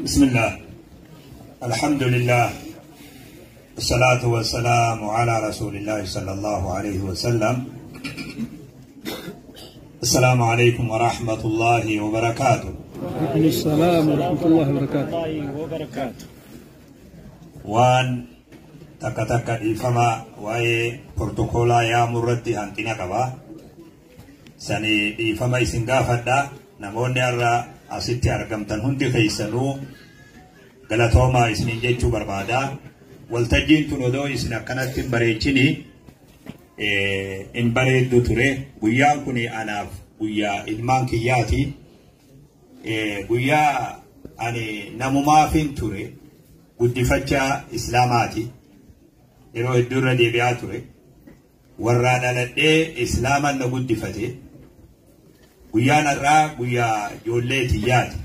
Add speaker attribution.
Speaker 1: بسم الله، الحمد لله، الصلاة والسلام على رسول الله صلى الله عليه وسلم. السلام عليكم ورحمة الله وبركاته.
Speaker 2: وعليكم السلام ورحمة الله وبركاته.
Speaker 3: وبركاته.
Speaker 1: Waan takka takka dhiifama, waa'ee protokoolaa yaamuu irratti hanqina qaba. Sani dhiifama isin gaafadha. Namoonni har'a asitti argamtan hundi keessanuu galatoomaa isiniin jechuu barbaada. Waltajjiin tun odoo isin akkanatti hin bareechini hin bareeddu ture. Guyyaan kun anaaf guyyaa ilmaan kiyyaati. Guyyaa ani namumaafin ture guddifachaa Islaamaati. Yeroo hedduu irra deebi'aa ture. Warraa dhaladhee Islaaman na guddifate. Guyyaan har'aa guyyaa ijoollee tiyyaati.